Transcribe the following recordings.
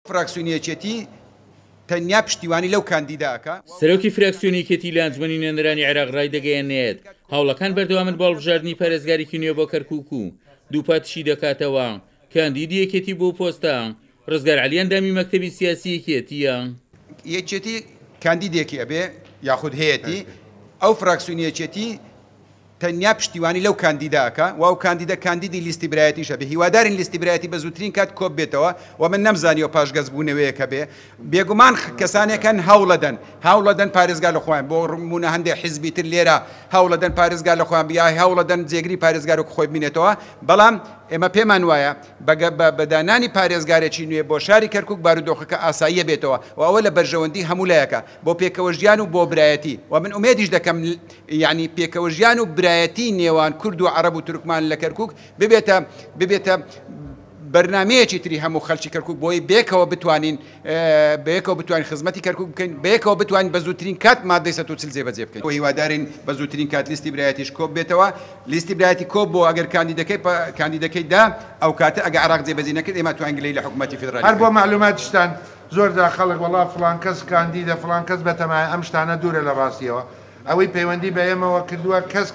فراکسیۆنی یەکێتی تەنیا پشتیوانی لەو کاندیدە ئەکا. سەرۆکی فراکسیۆنی یەکێتی لە ئەنجومەنی نوێنەرانی عێراق ڕایدەگەیەنێت، هەوڵەکان بەردەوامن بۆ هەڵبژاردنی پارێزگارێکی نوێ بۆ کەرکوک و دووپاتیشی دەکاتەوە، کاندیدی یەکێتی بۆ پۆستە ڕزگار عەلی ئەندامی مەکتەبی سیاسی یەکێتییە. یەکێتی کاندیدێکی ئەبێ یاخود هەیەتی، ئەو فراکسیۆنی یەکێتی تەنیا پشتیوانی لەو کاندیدە ئەکا و ئەو کاندیدە کاندیدی لیستی برایەتیش ئەبێ، هیوادارین لیستی برایەتی بە زووترین کات کۆببێتەوە و من نەمزانیوە پاشگەزبوونەوەیەک هەبێ، بێگومان کەسانێک هەن هەوڵەدەن هەوڵەدەن پارێزگار لە خۆیان بۆ نموونە هەندێک حیزبی تر لێرە هەوڵەدەن پارێزگار لە خۆیان یا هەوڵەدەن جێگری پارێزگار وەک خۆی بمینێتەوە، بەڵام ئێمە پێمان وایە بە دانانی پارێزگارێکی نوێ بۆ شاری کەرکوک بارودۆخەکە ئاساییە بێتەوە و ئەوە لە بەرژەوەندی هەموو لایەکە بۆ پێکەوەژیان و بۆ برایەتی و من ئومێدیش دەکەم یانی پێکەوەژیان و برایەتی نێوان کورد و عەڕەب و تورکمان لە کەرکوک ببێتە ببێتە بەرنامەیەکی تری هەموو خەلکی کەرکوک بۆی بێکەوە بتوانین بەیەکەوە بتوانین خزمەتی کەرکوک بکەین بەیەکەوە بتوانین بە زووترین کات مادەی 140 جێبەجێ بکەین. هیوادارین بە زووترین کات لیستی برایەتیش کۆ ببێتەوە لیستی برایەتی کۆ بۆ ئەگەر کاندیدەکەی کاندیدەکەی دا ئەو کاتە ئەگە عێراق جێبەجێ نەکرد ئێمە توانین گلەیی لە حکومەتی فیدرالی هەر بۆ بکەین. مەعلوماتیشتان زۆر جار خەڵک وەڵا فڵان کەس کاندیدە فڵان کەس بەتەمایە ئەم شتانە دوورە لە ڕاستیەوە ئەوەی پەیوەندی بە ئێمەوە کردووە کەس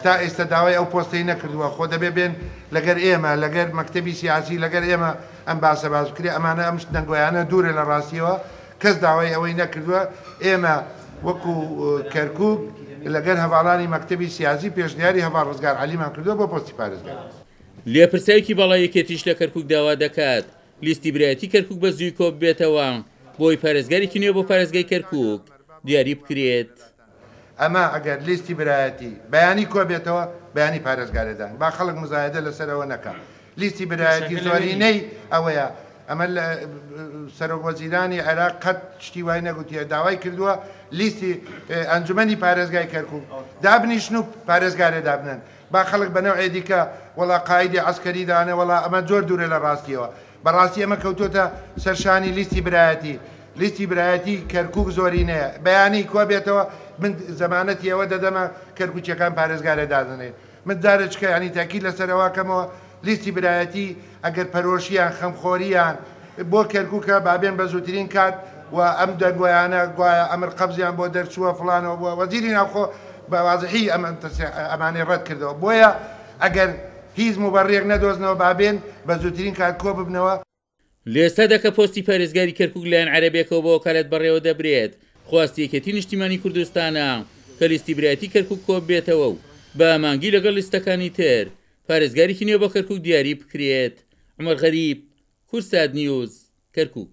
تا ئێستا داوای ئەو پۆستەی نەکردووە خۆ دەبێ بێن لەگەر ئێمە لەگەر مەکتەبی سیاسی لەگەر ئێمە ئەم باسە باس بکرێ ئەمانە ئەم دەنگۆیانە دوورە لە ڕاستیەوە کەس داوای ئەوەی نەکردووە ئێمە وەکو کەرکوک لەگەر هەڤاڵانی مەکتەبی سیاسی پێشنیاری هەڤاڵ ڕزگار عەلیمان کردووە بۆ پۆستی پارێزگار. لێپرسراوێکی باڵای یەکێتیش لە کەرکوک داوا دەکات لیستی برایەتی کەرکوک بە زووی کۆببێتەوە بۆی پارێزگارێکی نوێ بۆ پارێزگای کەرکوک دیاری بکرێت. ئەمە ئەگەر لیستی برایەتی بەیانی کۆبێتەوە بەیانی پارێزگارێ دان با خەڵک مزایەدە لەسەر ئەوە نەکا لیستی برایەتی زۆرینەی ئەوەیە ئەمە سەرۆک وەزیرانی عێراق قەت شتی وای نەگوتیە داوای کردووە لیستی ئەنجومەنی پارێزگای کەرکوک دابنیشن و پارێزگارێ دابنێن با خەڵک بە نەوعێ دیکە وەڵا قائیدی عەسکەری دانێ وەڵا ئەمە زۆر دوورە لە ڕاستیەوە بەڕاستی ئەمە کەوتۆتە سەر شانی لیستی برایەتی لیستی برایەتی کەرکوک زۆرینەیە بەیانی کۆبێتەوە من زەمانەتی ئەوە دەدەمە کەرکوکیەکان پارێزگارێ دادەنێن من جارێکە یانی تاکید لەسەر ئەوە کەمەوە لیستی برایەتی ئەگەر پەرۆشیان خەمخۆریان بۆ کەرکوکە بابێن بە زووترین کات و ئەم دەنگۆیانە گوایە ئەمر قەبزیان بۆ دەرچووە فڵانەوە بووە وەزیری ناوخۆ بە وازحی ئەم ئەمانەی ڕەت کردەوە بۆیە ئەگەر هیچ موبەڕیەک نەدۆزنەوە بابێن بە زووترین کات کۆببنەوە. لە ئێستادا کە پۆستی پارێزگاری کەرکوک لەلایەن عەرەبێکەوە بە وەکالەت بەڕێوەدەبرێت، خواستی یەکێتی نیشتیمانی کوردستانە کە لیستی برایەتی کەرکوک کۆببێتەوە و بە ئامانگی لەگەڵ لیستەکانی تر پارێزگارێکی نوێ بۆ کەرکوک دیاری بکرێت. عومەر غەریب، کوردسات نیوز، کەرکوک.